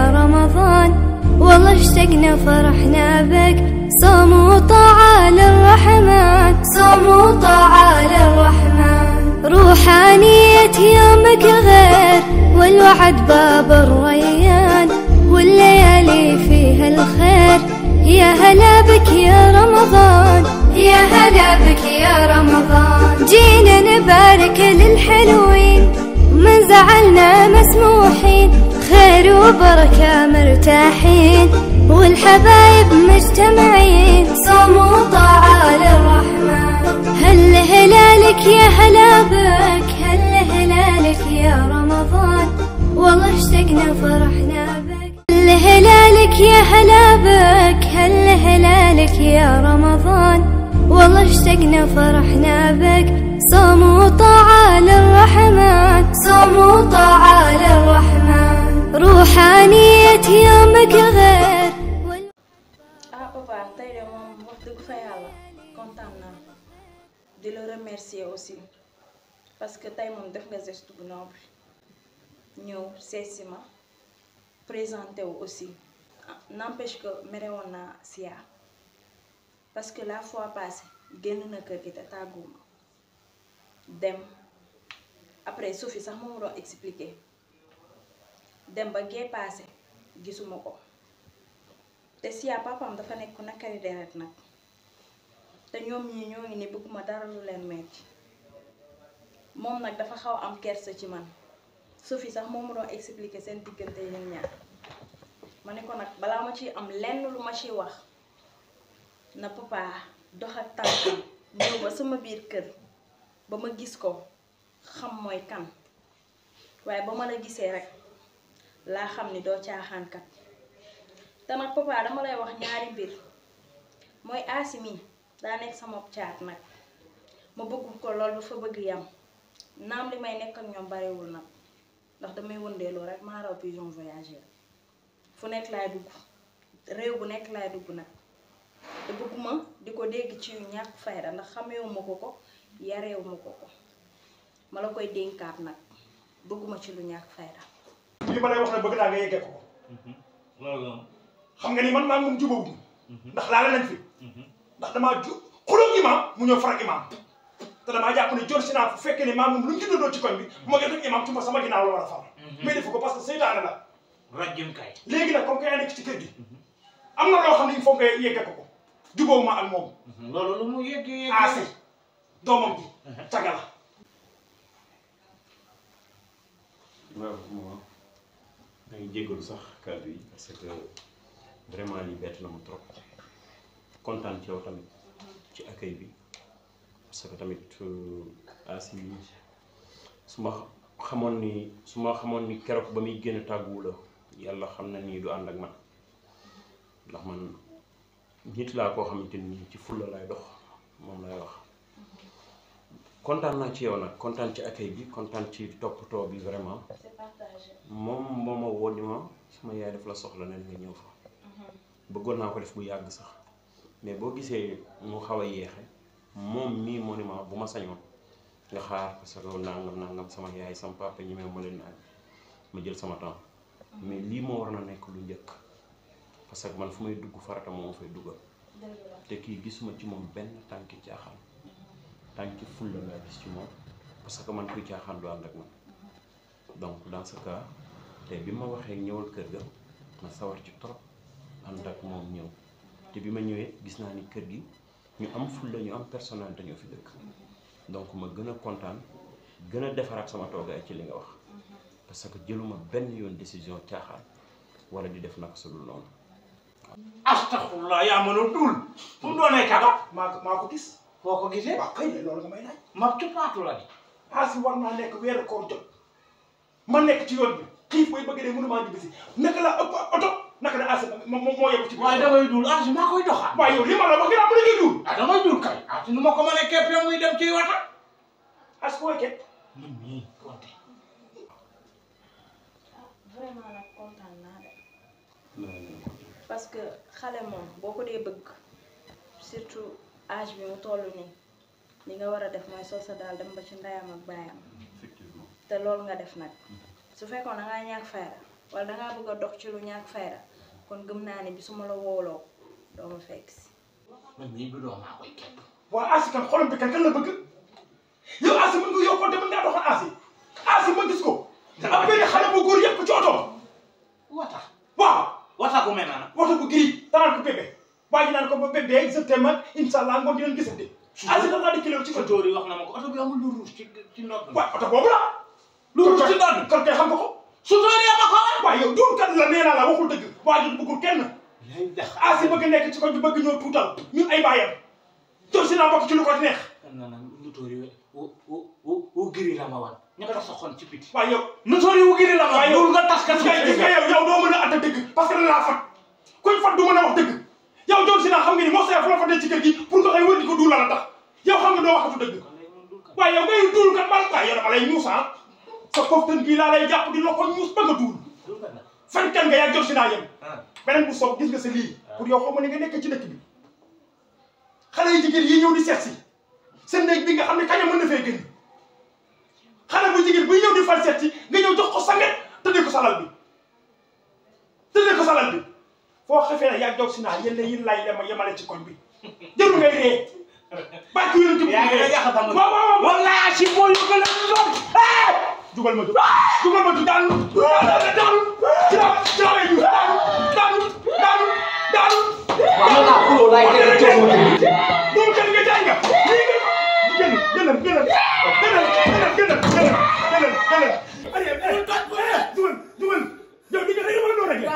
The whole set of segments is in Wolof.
يا رمضان والله اشتقنا فرحنا بك صوم وطاعة للرحمن صوم وطاعة للرحمن روحانية يومك الغير والوعد باب الريان والليالي فيها الخير يا هلا بك يا رمضان يا هلا بك يا رمضان جينا نبارك للحلوين من زعلنا مسموحين خير وبركة مرتاحين والحبايب مجتمعين صوم وطاعة للرحمن هل هلالك يا هلا بك هل هلالك يا رمضان والله اشتقنا فرحنا بك هل هلالك يا هلا بك هل هلالك يا رمضان والله اشتقنا فرحنا بك صوم وطاعة للرحمن صوم وطاعة للرحمن روحانية يومك الغير papa tey de moom wax dëgg fa yàlla kontaan naa di la remercier aussi parce que tey moom def nga geste bu noble ñëw seet si ma présenté wu aussi n'empêche que mere woon naa Sia parce que la fois passée génn na kër gi te tàgguma dem après Sophie sax moom doon expliquer dem ba gee passé gisuma ko te Sia papam dafa nekk nakari deret nag te ñoom ñii ñoo ngi ni bëgguma dara lu leen metti moom nag dafa xaw am kersa ci man Sophie sax moom doon expliquer seen diggante yéen ñaar ma ne ko nag balaa ma ci am lenn lu ma ci wax na papa dox ak tànkam ñëw ba sama biir kër ba ma gis ko xam mooy kan waaye ba ma la gisee rek laa xam ni doo caaxaankat te nag papa dama lay wax ñaari mbir mooy Asimi daa nekk sama caat nag ma bëgg ko lool ba fa bëgg yam naam li may nekk ak ñoom bariwul nag ndax damay wëndeeloo rek maa raw pigeon voyageur fu nekk laay dugg réew bu nekk laay dugg nag te bëgguma di ko dégg ci yu ñàkk fayda ndax xamewuma ko yarewuma ko ma la koy dénkaat nag bëgguma ci lu ñàkk fayda li ma lay wax ne bëgg naa nga yeggee ko loolu xam nga ni man maa ngi moom jubóobu ndax laale nañ fi ndax damaa xuloo imam mu ñëw farak imam te damaa jàpp ne jor si naa fu fekkee ne maa moom lu mu ci dundoo ci koñ bi moo ngi def imam tuma sama ginnaaw la war a far mais defu ko parce que seytaane la rajjum kay léegi nag comme que yaa nekk ci kër gi am na loo xam ne il faut nga yeggee ko jubóobu ma ak moom loolu lu mu yeggee Asi doomam ji caga la waaw maa ngi jégalu sax kàddu yi parce que vraiment lii bett na ma trop kontaan ci yow tamit ci accueil bi parce que tamit Asi su ma xamoon ni keroog ba muy génn tàgguwu la yàlla xam na nii du ànd ak man ndax man nit laa koo xamante ni ci fulla lay dox moom lay wax kontaan naa ci yow nag kontaan ci accueil bi kontaan ci toppatoo bi vraiment moom moo ma woo ni ma sama yaay daf la soxla ne nga ñëw fa bëggoon naa ko def bu yàgg sax mais boo gisee mu xaw a yéexe moom mii moo ni ma bu ma sañoon nga xaar parce que nangam sama yaay sama papa ñi ma leen naan ma jël sama temps mais lii moo war na nekk lu njëkk parce que man fu may dugg farata moo ma fay duggal te kii gisuma ci moom benn tànki caaxaan tànki fulla laa gis ci moom parce que man kuy caaxaan du ànd ak man donc dans ce cas te bi ma waxee ñëwal kër ga ma sawar ci trop ànd ak moom ñëw te bi ma ñëwee gis naa ni kër gi ñu am fulla ñu am personnalité ñoo fi dëkk donc ma gën a kontaan gën a defaraat sama toogaay ci li nga wax parce que jëluma benn yoon décision caaxaan wala di def naka su dul noonu. astaghfirullah yaa mën a duul fu mu doonee caga maa ko gis foo ko gisee waaw xëy na loolu nga may laaj ma cuppaatu la di Asi war naa nekk weeru koor jot ma nekk ci yoon bi xiif booy bëgg dee mënumaa ñibbisi naka la ëpp oto naka la Asi moo yegg ci waaye damay duul Asi maa koy doxaan waaye yow li ma la wax ginnaaw ba da ngay duul damay duul kay Asi nu ma ko mën a keppee muy dem ci wata Asi koy ket man mii konte vraiment nag kontaan naa de parce que xale moom boo ko dee bëgg surtout âge bi mu toll nii li nga war a def mooy sol sa daal dem ba ci ndeyam ak baayam effectivement te loolu nga def nag su fekkoon da ngaa ñàkk fayda wala dangaa bëgg a dox ci lu ñàkk fayda kon gëm naa ne bi su ma la wooloo doo ma fekk si. man mii bi doo maa koy képp. waaw Asi kan xolam bi kan la bëgg yow Asi mën nga yokkoo te mën ngaa doxal Asi ma gis ko. am benn xale bu góor yëpp ci oto. wata. waaw. wata bu mel na. oto bu gris tanaan ko bébé waa ji naan ko ba bébé exactement incha allah ngoon dinañ gisante. Asi dafa di kilo ci ko. Tóor yi wax na ma ko oto bi amul lu ruus ci ndox mi. waaw oto boobu la. lu ruus ci ndox mi kon kay xam nga ko. su tóor yi ma ko. waaw yow duurkat la nee naa la waxul dëgg waa ji bëggul kenn. lay dex. Asi bëgg nekk ci ko bi bëgg ñëw tuutal ñun ay baayam John Sina bokk ci lu ko neex. non lu tóor yi wu giri la ma wan. ña ko soxoon ci biti. waaw yow. lu tóor yi wu giri la ma wan. loolu nga tas ka ci gis nga yow doo mën a atta dëgg parce que dañ laa fat kuñ fat du mën a wax dëgg yow John Sina xam nga ni moo seet fu la fatee ci kër gi pour nga xëy wër di ko duul la tax yow xam nga doo waxatu dëgg waaye yow ngay duul kat bal waaye yow dama lay ñuus sa koftan gii laa lay jàpp di la ko ñuus ba nga duul fenkan nga yaa John Sina yem beneen bu soob gis nga sa lii pour yow xam nga ni nga nekk ci dëkk bi xale yi jigéen yi ñëw di seet si seen néeg bi nga xam ne kaña mën na fee gën xale bu jigéen buy ñëw di fal seet si nga ñëw jox ko sanget tëddee ko salal bi foo xefee ne yaa John Sina yéen yi lay yemale ci koñ bi jëru ngay ree bàcc yéen ci waaw wallaahi si boo yu gën a doon jugal ma ju daanu ci la lay ju daanu waaw naa xuloo laay teg coow ma tëdd. moom kenn nga jaay nga lii nga gënal jugal yow di nga rek wala doo réglé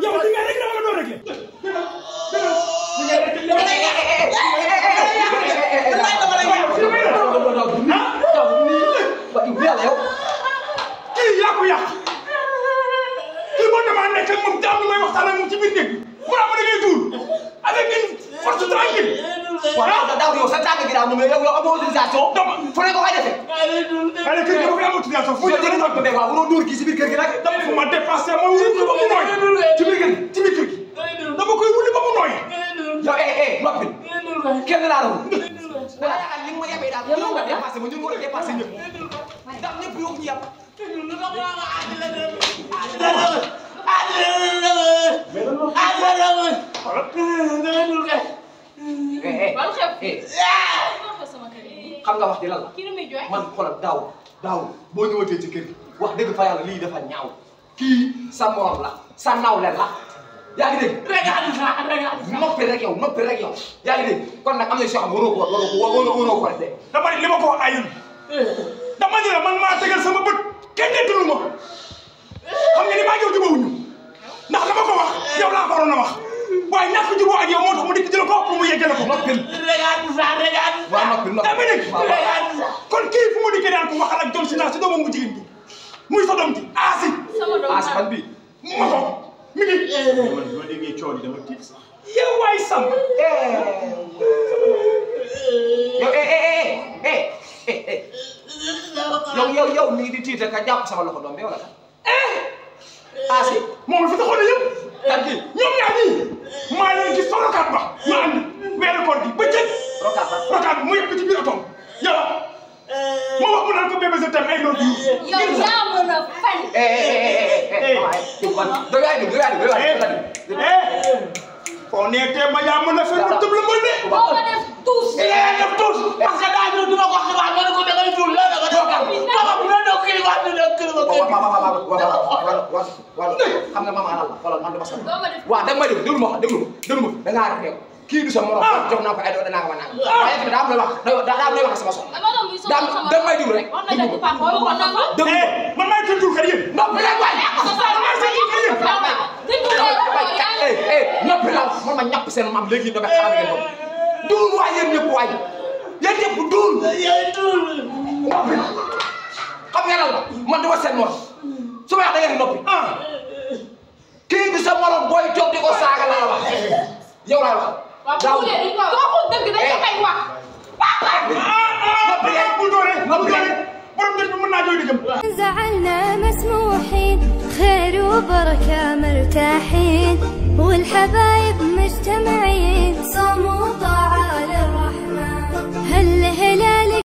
yow di nga rek wala doo réglé kii yaa ko yàq kii moo damaa nekk ak moom jàmm may waxtaan ak moom ci biir néeg bi mu naa ma da ngay duul avec une force tranquille waaw daaw yow sa tànk gi daal moom yow amoo autorisation. fu ne ko koy defee. waaye kër gi dafa am autorisation fu ñu jëlee ndox mi waaw mënoo dóor kii si biir kër gi nag. dama fu ma dépassé ma wuli ba mu nooy ci biir kër gi dama koy wuli ba mu nooy yow noppi kenn laa la wut. wala yaakaar li nga ma yebee daal yow nga dépassé ma ñun war a dépassé ñëpp ndax ñëpp yow ñu yab. xam nga wax di lan la man xoolal daaw boo ñëwatee ci kër gi wax dëgg fa yàlla lii dafa ñaaw kii sa morom la sa nawle la yaa ngi dégg. noppi rek yow yaa ngi dégg kon nag am na si yoo xam ne waroo ko def de. dama ne li ma ko wax ayul dama ne la man maa tegal sama bët kenn nettalu ma xam nga ni maa ngi yow jubóowuñu ndax la ma ko wax yow laa ko waroon a wax waaye ñàkk jubóo ak yow moo tax mu dikk jël ko pour mu yeggale ko. noppil waaw noppil daa may dégg kon kii fu mu dikkee daan ko waxal ak John Sina si doomam bu jigéen bi muy sa doom ji Asi. Asi ban bi ma ko mi ngi. man boo déggee coono dama tiit sax. yow waay Samb. yow nii di tiita ka jàpp sama loxo doom bi wala Asi moom fi taxoon na yëpp. kan kii ñoom ñaar ñii maa leen gis fa rokaat ba ñu ànd weeru koor gi ba cëg rokaat mu yëpp ci biir oto yow ma wax mu naan ko bébé je t'aime ay loolu yow yaa mën a fen. foo nee tee ma yaa mën a fen mu tëb la mën de. boo ko def tous. def tous parce que daa ñëw duma ko xibaar ma ne ko dangay dul la dama doon xam nga maman lan la xoolal man dama sonn. doo ko def waaw da nga may déglu ma da ngaa réew kii du sa morom jox naa ko ay doon danaa ko ma naan waaye tamit daa am lay wax daa am lay wax sama soxla da may déglu rek déglu ma man maay tëddul kër yéen. noppi rek waay noppi la man ma ñàpp seen maam léegi dama xam ngeen ko duul waay yéen ñëpp waay yéen ñëpp duul noppi xam ngeen la man dama seen morom su ma wax da ngeen noppi kii du sa morom booy toog di ko saaga la wax yow laay wax daaw dëgg dañ ko koy wax. bu doore borom dëgg bi mën naa jooy di jëm. زعلنا مسموحين خير وبركة مرتاحين والحبايب مجتمعين صوم وطاعة للرحمن هالهلال